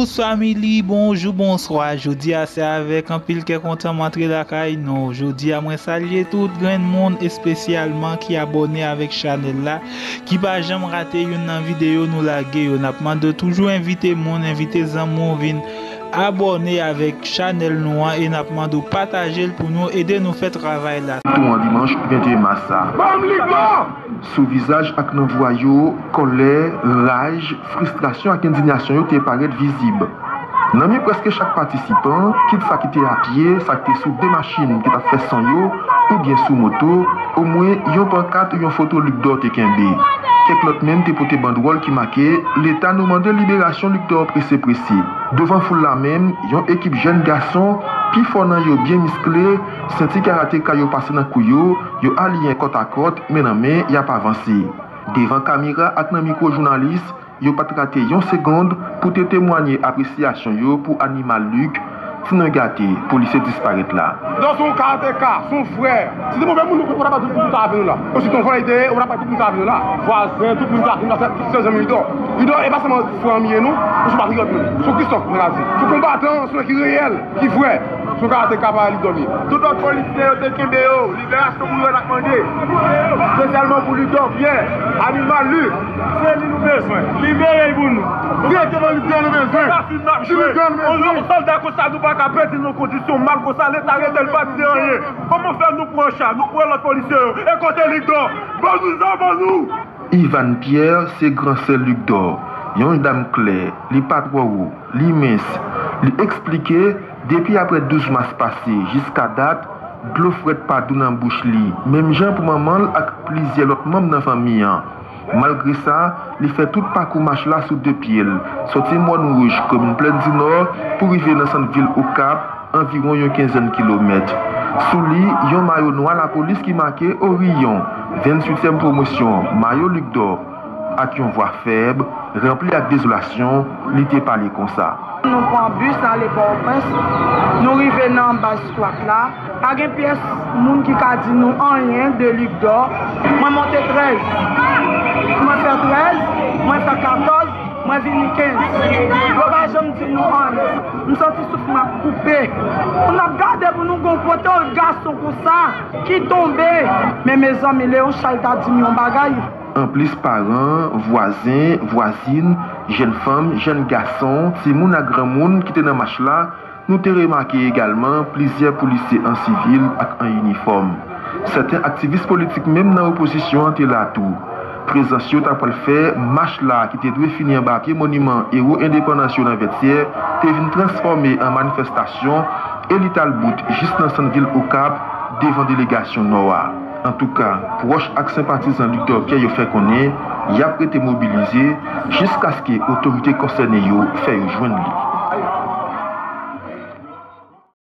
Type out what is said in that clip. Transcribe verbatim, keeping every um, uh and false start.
Bonsoir Mili, bonjou, bonswa. Jodi a se avèk anpil kè kontan m antre lakay nou. Jodi a mwen salye tout grenn moun, espesyalman ki abòne avèk chanèl la, ki pa janm rate youn nan videyo nou lage yo. N ap mande w toujou envite moun, envite zanmi w vin abòne avèk chanèl nou an e n ap mande w pataje l pou nou ede nou fè travay la. Tou an dimanch venteyen mas sa. Ban m Liban! Sou vizaj ak nan vwa yo, kòlè, raj, fristrasyon ak endinasyon yo te parèt vizib. Nan men prèske chak patisipan, kit sa ki te apye, sa ki te sou de machin ki t ap fè son yo, oubyen sou moto, omwen yon pankat ou yon foto Luc Dor te kenbe. Kèk lòt menm te pote bandwòl ki make Leta nou mande liberasyon Luc Dor prese prese. Devan foul la menm, yon ekip jèn gason, pifò nan yo byen miskle, senti karateka yo pase nan kou yo, yo aliyen kòtakòt, men nan men, y ap avanse. Devan kamera ak nan mikwo jounalis, yo pa t rate yon segonn pou te temwanye apresyasyon yo pou animal Luc, ti non gate, polisye disparèt la. Luc Dor se yon karateka, se yon frè. Si te move moun, ou ta pa tout moun ka avè nou la. Osi ton frè li te ye, ou ta pa tout moun ka avè nou la. Vwazen, tout moun ka avè nou la, se zanmi Luc Dor. Luc Dor, e pa sèlman frè an m ye non, ou se patriyòt menm. Se yon Kristòf, mwen ka di. Se yon konbatan, se yon nèg ki reyèl, ki vrè. Se yon karateka pa Luc Dor li ye. Tout lòt polisye yo te kenbe yo, liberasyon pou yo n ap mande. Espesyalman pou Luc Dor Pierre, animal Luc. Se li nou bezwen. Libere l pou nou. Direkteman Luc Dor nou bezwen. Se pa fim n ap jwe. Yon sòlda konsa nou pa ka pèdi l nan kondisyon mal konsa, Leta rete l pa di anyen. Kòman fè nou pran cha, nou pran lòt polisye yo? E kote Luc Dor? Ban nou zam, ban nou! Yvane Pierre se gran sè Luc Dor, yon dam klè, li pa twò wo, li mens. Li eksplike, depi aprè douz mas pase jiska dat, dlo frèt pa dou nan bouch li, menm jan pou manman l ak plizyè lòt manm nan fanmi an. Malgre sa, li fè tout pakou mach la sou de pye l, sòti Mòn Wouj, komin Plèn di Nò, pou rive nan sant vil Okap, anviwon yon kenzèn kilomèt. Sou li, yon mayo nwa lapolis ki make Oriyon, venntuityèm pwomosyon, mayo Luc Dor, ak yon vwa fèb, ranpli ak dezolasyon, li te pale konsa. Nou pran bis ale Pòtoprens, nou rive nan baz skwat la, pa gen pyès moun ki ka di nou anyen de Luc Dor. Mwen monte trèz, mwen fè trèz, mwen fè katòz, mwen vini kenz. Yo pa janm di nou anyen. M santi souf m ap koupe. Pou n ap gade pou nou gon kote yon gason konsa ki tonbe. Men mezanmi, Leon Charles ta di m yon bagay. Anplis paran, vwazen, vwazin, jèn fanm, jèn gason, timoun ak granmoun ki te nan mach la, nou te remake egalman plizyè polisye an sivil ak an inifòm. Sèten aktivis politik menm nan opozisyon an te la tou. Prezans yo ta pral fè mach la ki te dwe fini anba pye moniman ewo endepandans yo nan Vètyè te vin transfòme an manifestasyon e li t al bout jis nan sant vil Okap devan delegasyon Nò a. Antouka, pwòch ak senpatizan Luc Dor Pierre yo fè konnen y ap rete mobilize jiskaske otorite konsène yo fè yo jwenn li.